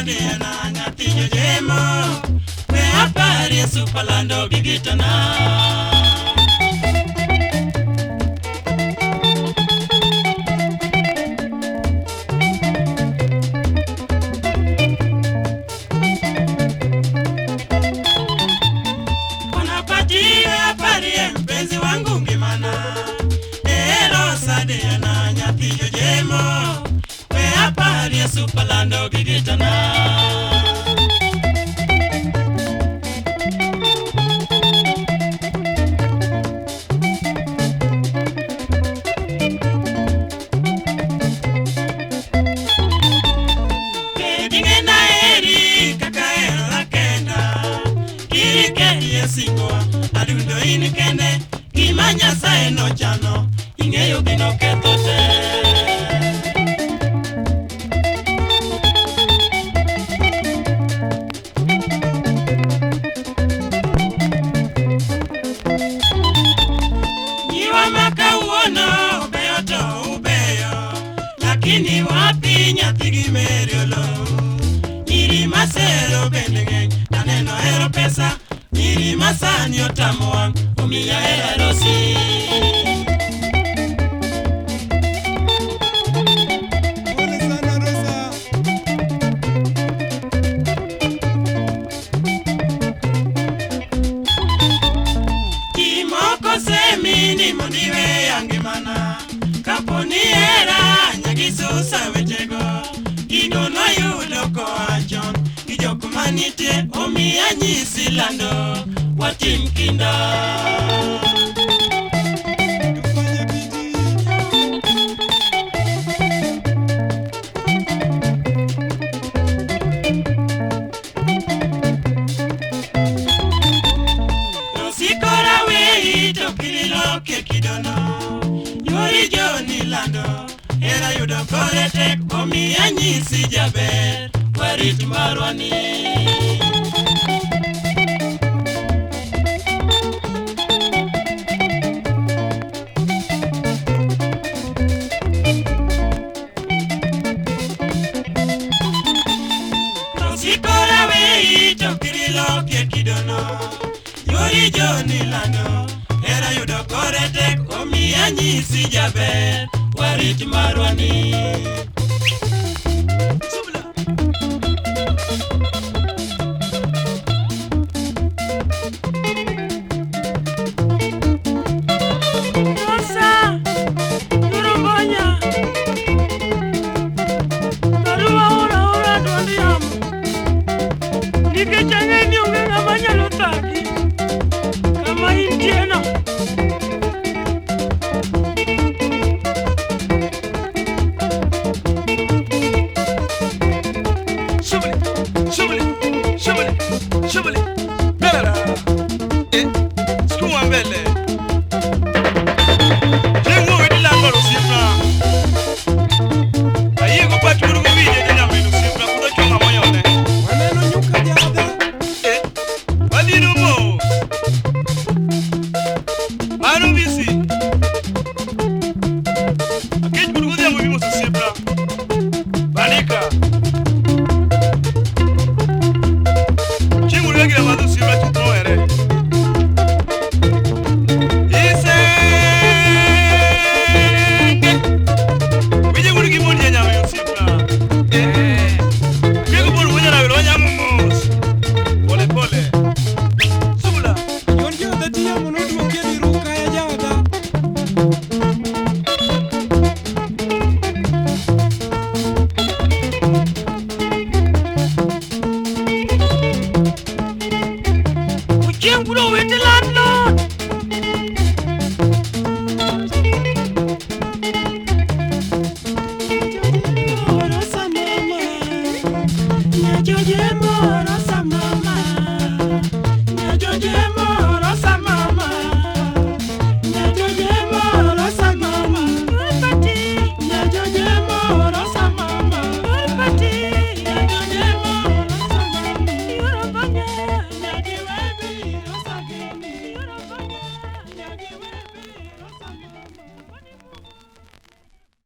Diana nyathi jojemo, we aparie supalando gi gitana. Aparie mpenzi wangu ngimana, Rosa Diana nyathi jojemo, we aparie supalando gi gitana. Adundo in kende, gima Nyasaye nochano, ing'eyo gino ketho te. Nyiwa ma kawuono beyo to ubeyo, lakini wapi nyathi gi Mary Oloo. Nyiri masero bende ng'eny, taneno hero pesa. Nyiri masani otamo wang' omiya hera rosi. Pole sana Rosa. Ji moko semi ni mondo iweya ngimana, kapo ni hera nyagisusa wechego. Gigo noyudo koa chon gi jok manitie, omiya nyisi lando watim kinda. Tufanye bidii. Rosikora weyi to kililoke kidono, yori joni lando hera yudo kore tek, omiya nyisi jaber warit marwa ni. Rosikora weyi to kililoke kidono, yori joni lando hera yudo kore tek, omiya nyisi jaber warit marwa ni.